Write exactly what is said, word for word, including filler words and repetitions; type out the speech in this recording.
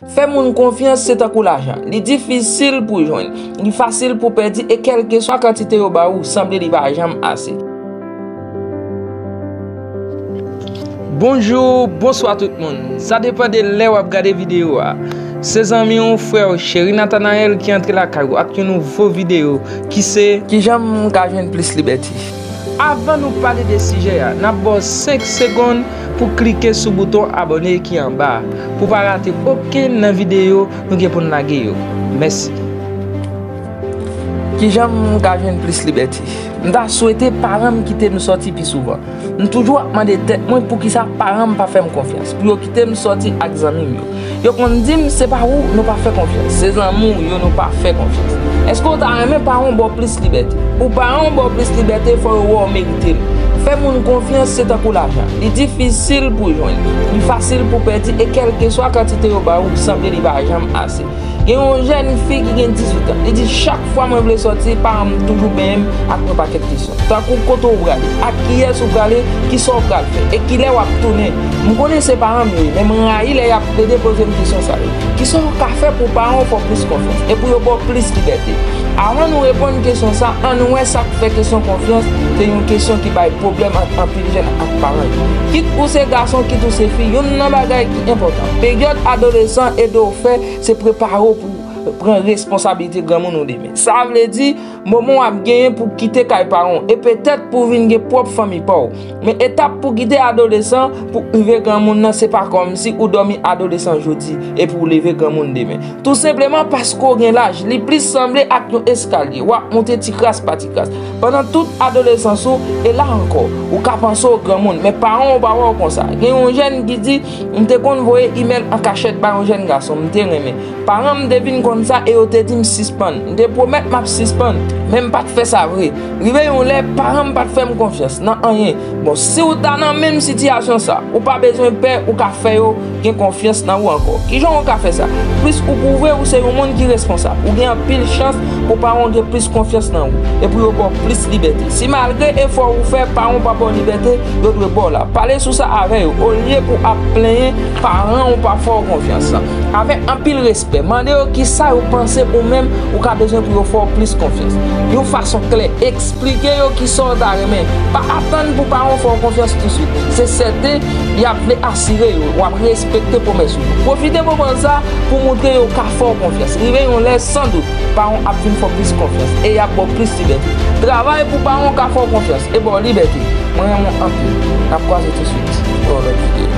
Fè moun konfyans se tankou lajan. Li difisil pou jwenn, li fasil pou pèdi e kèlkeswa kantite yo ba ou, sanble li pa janm ase. Bonjou, bonswa tout moun. Sa depann de lè w ap gade videyo a. Se zanmi w, frè w, Cheri Nathanael ki antre lakay ou ak yon nouvo videyo ki se Kijan m ka jwenn plis libète? Avan nou pale de sijè a, n ap ba w senk segonn pou klike sou bouton abòne ki anba a, pou pa rate okenn nan videyo nou gen pou n lage yo. Mèsi. Kijan m ka jwenn plis libète? M ta swete paran m kite m sòti pi souvan. M toujou ap mande tèt mwen poukisa paran m pa fè m konfyans, pou yo kite m sòti ak zanmi m yo. Yo konn di m se pa ou nou pa fè konfyans, se zanmi w yo nou pa fè konfyans. Èske w ta renmen paran w ba w plis libète? Pou paran w ba w plis libète, fò yo wè w merite l. Fè moun konfyans se tankou lajan. Li difisil pou jwenn, li fasil pou pèdi e kèlkeswa kantite yo ba ou, sanble li pa janm ase. Gen yon jèn fi ki gen dizuit an. Li di, "Chak fwa mwen vle sòti, paran m toujou benyen m ak yon pakèt kesyon. Tankou kote w prale, ak kiyès ou prale, kisa w pral fè, e kilè w ap tounen. M konnen se paran m yo ye, men m rayi lè y ap plede poze m kesyon sa yo." Kisa w ka fè pou paran w fè w plis konfyans e pou yo ba w plis libète? Avan nou reponn kesyon sa, ann wè sa k fè kesyon konfyans se yon kesyon ki bay pwoblèm ant anpil jèn ak paran yo. Kit ou se gason, kit ou se fi, youn nan bagay ki enpòtan, peryòd adolesan ede w fè, se prepare w pou pran responsablite granmoun ou demen. Sa vle di, moman w ap genyen pou kite kay paran w e petèt pou w vin gen pwòp fanmi pa w. Men etap pou kite adolesan pou rive granmoun nan, se pa kòmsi ou dòmi adolesan jodi epi w leve granmoun demen. Tou senpleman paske w gen laj, li plis sanble ak yon eskalye. W ap monte ti kras pa ti kras. Pandan tout adolesans ou, e la ankò, ou ka panse w granmoun, men paran w pa wè w konsa. Gen yon jèn ki di, "M te konn voye imèl an kachèt ba yon jèn gason m te renmen. Paran m te vin konn sa e yo te di m sispann. M te pwomèt m ap sispann, men m pa t fè sa vre. Rive yon lè, paran m pa t fè m konfyans nan anyen." Bon, si w ta nan menm sitiyasyon sa, ou pa bezwen pè, ou ka fè yo gen konfyans nan ou ankò. Kijan w ka fè sa? Plis ou pwouve ou se yon moun ki responsab, ou gen anpil chans pou paran w gen plis konfyans nan ou e pou yo ba w plis libète. Si malgre efò ou fè, paran w pa ba w libète, yo dwe ba w la. Pale sou sa avè yo, olye pou ap plenyen paran w pa fè w konfyans. Avèk anpil respè, mande yo kisa yo panse ou menm ou ka bezwen pou yo fè w plis konfyans. Yon fason klè, eksplike yo kisa w ta renmen. Pa atann pou paran w fè w konfyans tousuit. Se sèten, y ap vle asire yo w ap respekte pwomès ou yo. Pwofite moman sa pou montre yo w ka fè w konfyans. Rive yon lè, san dout, paran w ap vin fè w plis konfyans e y ap ba w plis libète. Travay pou paran w ka fè w konfyans e ba w libète. Mwen renmen w anpil. N ap kwaze tousuit nan yon lòt videyo.